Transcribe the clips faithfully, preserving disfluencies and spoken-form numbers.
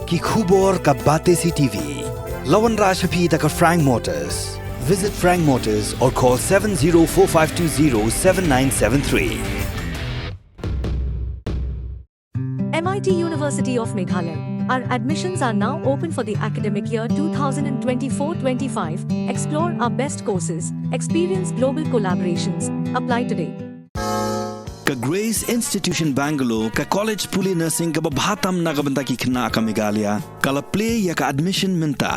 Ki khubor ka Batesi T V. La wanrah sha phi da ka Frank Motors. Visit Frank Motors or call seven zero four five two zero seven nine seven three. M I T University of Meghalaya. Our admissions are now open for the academic year two thousand twenty-four twenty-five. Explore our best courses, experience global collaborations. Apply today. Ka Grace Institution Bangalore, ka college pule nursing kaba bha tam na ka bynta ki khynnah ka Meghalaya, ka la plie ïa ka admission mynta.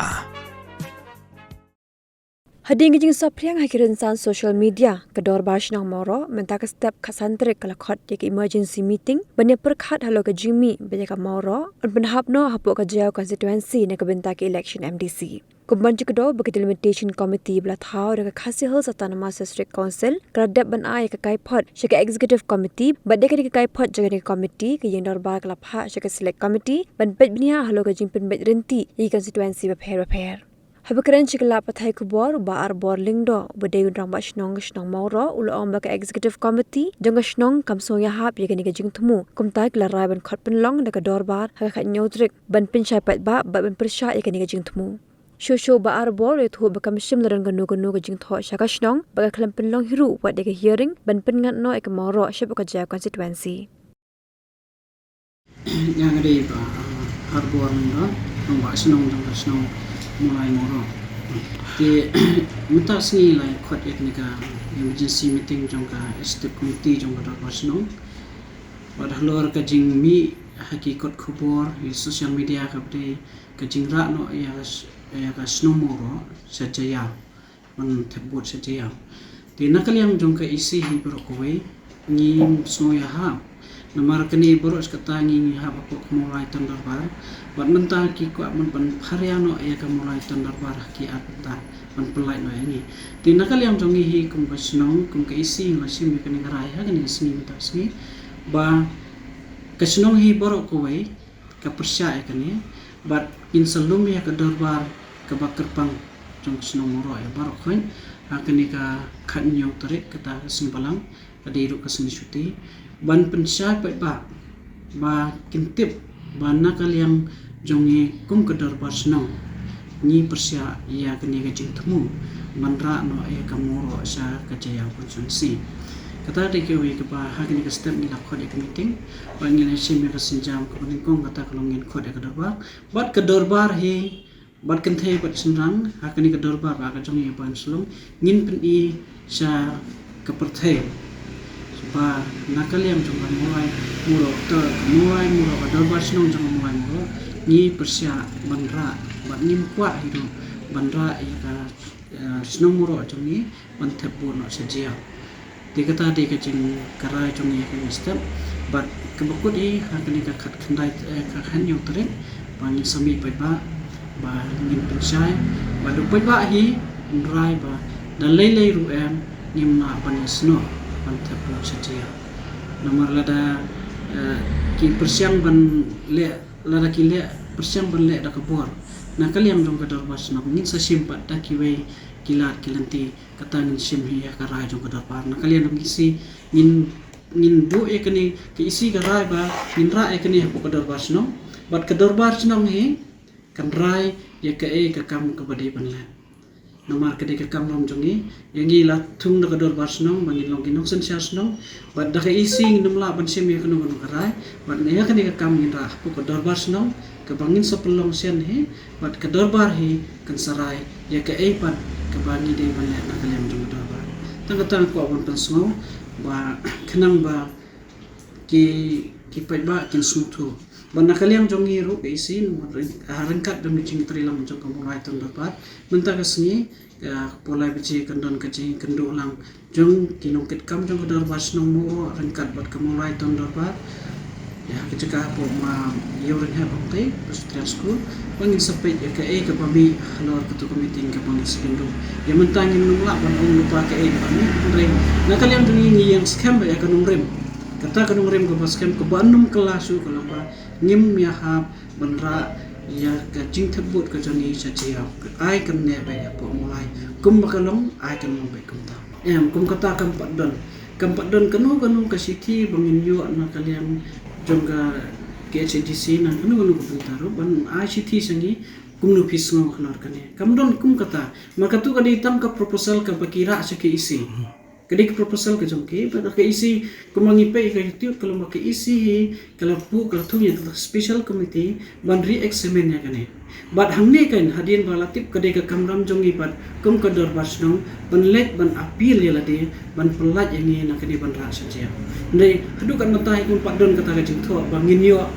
Hadien ka jingsaphriang ha ki rynsan social media, ka Dorbar Shnong Mawroh mynta ka step khatsan tarik ka la khot ïa ka emergency meeting ban ïa pyrkhat halor ka jingmih ba ïa ka Mawroh yn pynhap noh hapoh ka Jaïaw constituency na ka bynta ka election M D C. Kumban jingkdew ba ka Delimitation Committee ba la thaw da ka Khasi Hills Autonomous District Council ka la dep ban ai ïa ka kaiphod sha ka Executive Committee, bad da ka dei ka kaiphod jong ka Committee, ka Ïing Dorbar ka la phah sha ka Select Committee ban peit bniah halor ka jingpynbeit rynti ïa ki constituency bapher bapher. Haba kren sha ki lad pathai khubor, u Bah Arbor Lyngdoh, uba dei u Rangbah Shnong ka shnong Mawroh, u la ong ba ka Executive Committee jong ka shnong kam sngew ïahap ïa kane ka jingthmu. Kumta ki la rai ban khot pynlong da ka Dorbar ha ka khathynñiew tarik ban pynshai paidbah bad ban pyrshah ïa kane ka jingthmu. Shuh shuh u Bah Arbor u la ïathuh ba kam shym la don kano kano ka jingthoh sha ka shnong, ba ka khlem pynlong hi ruh wat ïa ka hearing ban pynngat noh ïa ka Mawroh shapoh ka Jaïaw constituency. Nga nga dei Bah Arbor Lyngdoh, Rangbah Shnong jong ka shnong Mawlai Mawroh. Te mynta sngi la khot ïa kane ka emergency meeting jong ka Executive Committee jong ka Dorbar Shnong. Bad halor ka jingmih ha ki kot khubor, ïa social media, kaba dei ka jingrah noh ïa ka s-, ïa ka shnong Mawroh sha Jaïaw, ban thep vote sha Jaïaw. Te na ka liang jong ka E C hi baroh kawei, ngim sngew ïahap. Namar kane baroh shi katta ngi ngi hap hapoh ka Mawlai Town Dorbar. Bad mynta ki kwah ban, ban pharia noh ïa ka Mawlai Town Dorbar ha ki ar bynta ban pynlait noh ïa ngi. Te na ka liang jong ngi hi kum ka shnong, kum ka E C, ngi la shim ïa kane ka rai ha kane ka sngi mynta ka sngi, ba ka shnong hi baroh kawei ka pyrshah ïa kane, bad ngin sa lum ïa ka dorbar kaba kyrpang jong ka shnong Mawroh ïa baroh khoit ha kane ka khathynñiew tarik, kata ka sngi Balang, ka dei ruh ka sngi shuti, ban pynshai paidbah ba kin tip ba na ka liang jong ngi kum ka Dorbar Shnong ngi pyrshah ïa kane ka jingthmu ban rah noh ïa ka Mawroh sha ka Jaïaw constituency. Kata dei kawei kaba ha kane ka step ngi la khot ïa ka meeting, bad ngi la shim ïa ka sienjam kaba nyngkong, kata ka long ngin khot ïa ka dorbar. Bad ka dorbar hi, bad kynthei bad shynrang, ha kane ka dorbar ba ka jong ngi Bainslung, ngin pyni sha ka pyrthei ba na ka liang jong ka Mawlai Mawroh, ka Mawlai Mawroh, ka Dorbar Shnong jong ka Mawlai Mawroh, ngi pyrshah ban rah, bad ngim kwah hi ruh ban rah ïa ka, eh, shnong Mawroh jong ngi ban thep vote noh sha Jaïaw. Te kata dei ka jing, ka rai jong ngi ha kane ka step. Bad kaba kut hi ha kane ka khatkhyndai, eh, ka khathynñiew tarik, ba ngin sa mih paidbah, ba ngin pynshai, bad u paidbah hi un rai ba da lei lei ruh em, ngim lah ban ïasnoh ban thep vote sha Jaïaw. Namar lada, eh, ki pyrshang ban leh, lada ki leh, pyrshang ban leh da ka bor na ka liang jong ka Dorbar Shnong, ngin sa shim pat da kiwei ki lad ki lynti. Kata ngin shim hi ïa ka rai jong ka dorbar. Na ka liang jong ka E C ngin, ngin duh ïa kane, ka E C ka rai ba ngin rah ïa kane hapoh ka Dorbar Shnong. Bad ka Dorbar Shnong hi kan rai ïa kaei ka kam kaba dei ban leh. Namar ka dei ka kam lam jong ngi, ïa ngi la thung da ka Dorbar Shnong ba ngin long ki nongsynshar shnong. Bad da ka E C ngin ym lah ban shim ïa kano kano ka rai. Bad ïa kane ka kam ngin rah hapoh ka Dorbar Shnong, kaba ngin sa pynlong shen hi, bad ka dorbar hi kan sa rai ïa kaei pat kaba ngi dei ban leh na ka liang jong ka dorbar. Tang kata nga kwah ban pynsngew ba khnang ba ki, ki paidbah kin sngewthuh. Bad na ka liang jong ngi ruh ka E C, namar ryng-, ah, ryngkat jong ka jingtrei lang jong ka Mawlai Town Dorbar, mynta ka sngi, ah, hapoh lai baje kan don ka jingïakynduh lang jong ki nongkitkam jong ka Dorbar Shnong Mawroh ryngkat bad ka Mawlai Town Dorbar. Ïa, ha ka jaka hapoh Maïew Rynghep Hangtei Presbyterian School, ba ngin sa peit ïa kaei kaba mih halor kato ka meeting kaba ngin sa ïakynduh. Ïa mynta ngim lah ban ong lypa kaei kaba mih, hynrei na ka liang jong ngi ngi ïeng skhem ba ïa ka nongrim, kata ka nongrim kaba skhem kaba ym nym kylla shuh ka long ba ngim ïahap ban rah ïa ka jingthep vote ka jong ngi sha Jaïaw. Ai kan neh beit hapoh Mawlai, kumba ka long, ai kan long beit kumta. Em, kum kata kam pat don, kam pat don kano kano ka shithi ba ngin ïoh na ka liang jong ka K H A D C na kano kano ka bynta ruh ban ai shithi sha ngi kumno phi sngew halor kane. Kam don kum kata. Namar katu ka dei tang ka proposal kaba ki rah sha K E C. Ka dei ka proposal ka jong ki, bad ka K E C, kumba ngi peit ka YouTube, ka long ba ka K E C hi ka la buh, ka la thung ïa ka special committee ban re-examine ïa kane. Bad hangne kan hadien ba la tip ka dei ka kamram jong ngi bad kum ka dorbar shnong ban leit ban appeal ïa lade ban pyllait ïa ngi na kane ban rah sha jia. Hynrei haduh katne mynta hi kum pat don kata ka jingthoh ba ngin ïoh,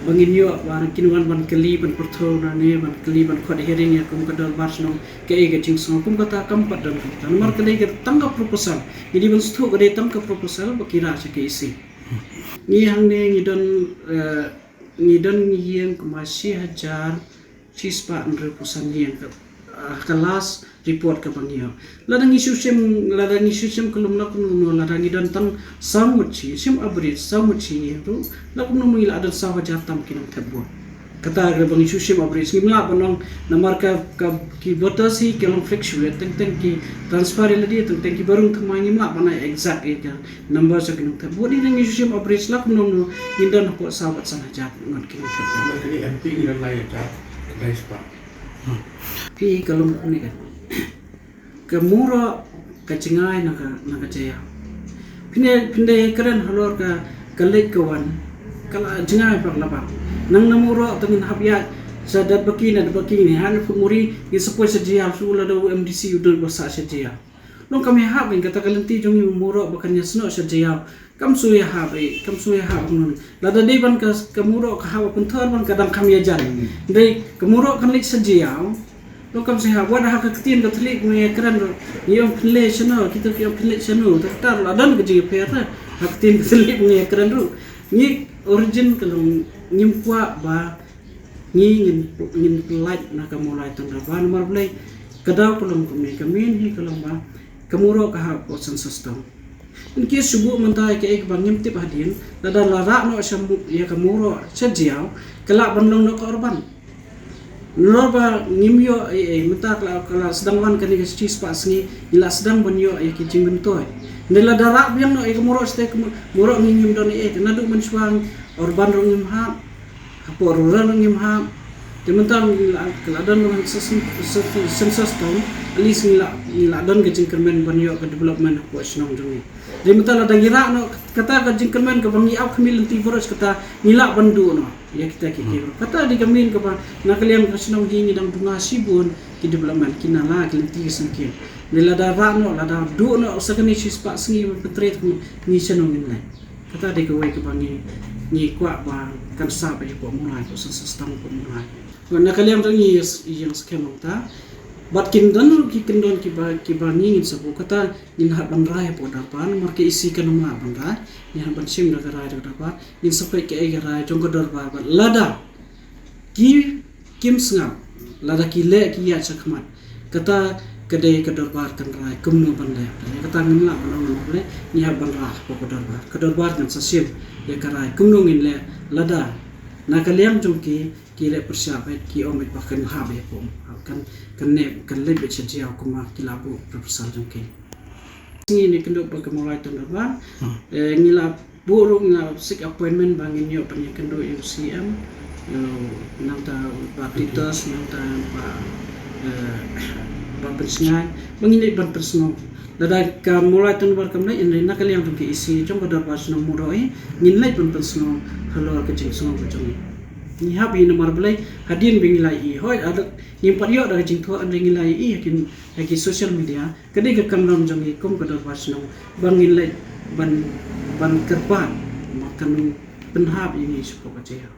ba ngin ïoh ba kin wan ban kylli ban pyrthuh na ne ban kylli ban khot hearing ïa kum ka dorbar shnong. Kaei ka jingsngew kum kata kam pat don kata. Namar ka dei ka tang ka proposal. Ngi dei ban sngewthuh ka dei tang ka proposal ba ki rah sha K E C. Ngi hangne ngi don, eh, ngi don ngi ïeng kumba shi hajar shi spah hynriewphew san ïing ka, ah, ka last report kaba ngi ïoh. Lada ngi shu shim, lada ngi shu shim ka lum la kumno kumno, lada ngi don tang saw ngut shi, shim average saw ngut shi ïing ruh, la kumno kumno ngi la don saw hajar tam ki nongthep vote. Kata ka ba ngi shu shim average, ngim lah ban ong namar ka, ka ki voters hi ki long fluctuate, teng teng ki transfer ïa lade, teng teng kiba rung thymmai, ngim lah ban ai exact ïa ka number sha ki nongthep vote. Ngi dang ngi shu shim average la kumno kumno ngin don hapoh saw bad san hajar ngut ki nongthep vote. Namar kane M P ngi don lai hajar khyndai spah. Phi ka long kumne ka. Ka Mawroh ka jngai na ka, na ka jaiaw. Phin ïa, phin da ïakren halor ka, ka leit ka wan. Ka la jngai bak la bak. Nang na Mawroh te ngin hap ïaid sha Datbaki, na Datbaki ne, ha na Photmuri ngin sa poi sha jaiaw, shu lada u M D C u don ba sah sha jaiaw. Long kam ïahap ïa kata ka lynti jong ngi Mawroh ba kan ïasnoh sha jaiaw. Kam shu ïahap, eh, kam shu ïahap ngun. Lada dei ban ka, ka Mawroh ka hap ban pynthor ban ka dang kham ïajan. Dei ka Mawroh kan leit sha jaiaw. Long kam shu ïahap, wat ha ka ktien ka thylliej ngi ïakren ruh. Ngi ong pynleit shano, kita ki ong pynleit shano. Te kata ruh la don ka jingïapher te. Ha ka ktien ka thylliej ngi ïakren ruh. Ngi origin ka long ngim kwah ba ngi ngin, ngin pyllait na ka Mawlai Tyndorbar namar balei ka daw ka long kumne, ka myn hi ka long ba ka Mawroh ka hap hapoh census town. In case shu buh mynta ïa kaei kaba ngim tip hadien, lada la rah noh sha Maw-, ïa ka Mawroh sha jaiaw, ka lah ban long noh ka urban. Nalor ba ngim ïoh ei ei, mynta ka la, ka la sdang wan kane ka shi spah sngi, ngi la sdang ban ïoh ïa ki jingmyntoi. Hynrei lada rah biang noh ïa ka Mawroh shatei ka Maw-, Mawroh ngi ngim don ei ei, te naduh mynshuwa urban ruh ngim hap, hapoh rural ruh ngim hap. Te mynta ngi la, ka la don ka census, census town, at least ngi la, ngi la don ka jingkyrmen ban ïoh ka development hapoh shnong jong ngi. Te mynta lada ngi rah noh kata ka jingkyrmen kaba ngi ap khmih lynti baroh kata ngi lah ban duh noh ïa kita ki, ki. Kata dei ka myn kaba na ka liang ka shnong hi ngi dang bynga shibun ki development, ki nala, ki lynti ki syngkien. Te lada rah noh, lada duh noh sa kane shi spah sngi ba pyntrei ngi shano ngin leit. Kata dei kawei kaba ngi, ngi kwah ba kan sah ba ïa hapoh Mawlai, hapoh census town hapoh Mawlai. Bad na ka liang jong ngi ïa s-, ïeng skhem mynta. Bad kin don ruh ki kyndon kiba, kiba ngi ngin sa buh, kata ngin hap ban rai hapoh dorbar, namar ka E C kan ym lah ban rai, ngin hap ban shim da ka rai da ka dorbar, ngin sa peit kaei ka rai jong ka dorbar bad lada ki kim sngap, lada ki leh ki ïaid shakhmat. Kata ka dei ka dorbar kan rai kumno ban leh. Kata ngim lah ban ong namar leh, ngi hap ban rah hapoh ka dorbar. Ka dorbar kan sa shim ïa ka rai kumno ngin leh lada na ka liang jong ki, ki leh pyrshah beit, ki ong beit ba kan hap ïa pum. Kan, kan leh, kan leit beit sha jaiaw kumba ki la buh proposal jong ki. Ngi ne kynduh bad ka Mawlai Tyndorbar. Eh, ngi la buh ruh, ngi la seek appointment ba ngin ïoh ban ïakynduh ïa u C M, ïa u nangta Bah Titos, nangta Bah, eh, Bah Pynsngain, ba ngin leit ban pynsngew. Lada ka Mawlai Tyndorbar kam leit, hynrei na ka liang jong ka E C jong ka dorbar shnong Mawroh hi, ngin leit ban pynsngew halor ka jingsngew ka jong ngi. Ngi hap hi namar balei, hadien ba ngi la ïohi, hooid, ngim pat ïoh da ka jingthoh, hynrei ngi la ïohi ha ki, ha ki social media. Ka dei ka kamram jong ngi kum ka dorbar shnong ba ngin leit ban, ban kyrpad ba kan pynhap ïa ngi shapoh ka jaiaw.